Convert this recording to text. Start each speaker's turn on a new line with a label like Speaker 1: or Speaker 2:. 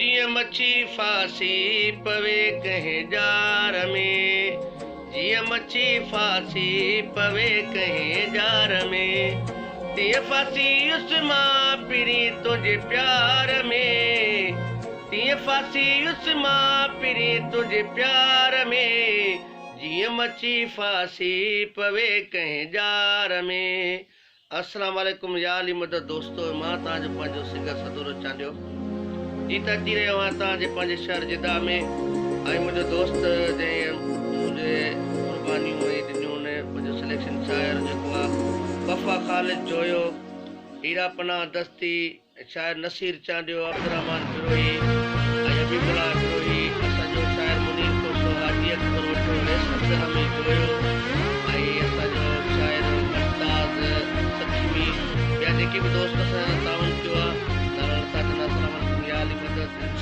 Speaker 1: جيئن مڇي ڦاسي پوي ڪنهن ڄار ۾، جيئن مڇي ڦاسي پوي ڪنهن ڄار ۾، تيئن ڦاسي هيس مان پرين تنهنجي پيار ۾، تيئن ڦاسي هيس مان پرين تنهنجي پيار ۾، جيئن مڇي ڦاسي پوي ڪنهن ڄار ۾. السلام عليڪم يا علي مدد دوستو مان توهان جو پنهنجو سنگر صدورو چانڊيو جي ته اچي رهيو آهيان توهان جي پنهنجي شهر جده ۾ ۽ منهنجو دوست جنهن منهنجي قربانيون ۽ ڏنيون ان منهنجو سليڪشن شاعر جيڪو آهي وفا خالد جويو هيرا پناهه دستي شاعر نصير چانڊيو، عبدالرحمان بروهي ۽ حبيب الله بروهي، اسان جو شاعر منير کوسو، حاجي اڪبر وٺو، رئيس عبدالحميد جويو ۽ اسان جو شاعر ممتاز سکيمي ٻيا جيڪي به دوست اسان سان تعاون ڪيو آ نالو نٿا چون السلام عليڪم يا علي مدد.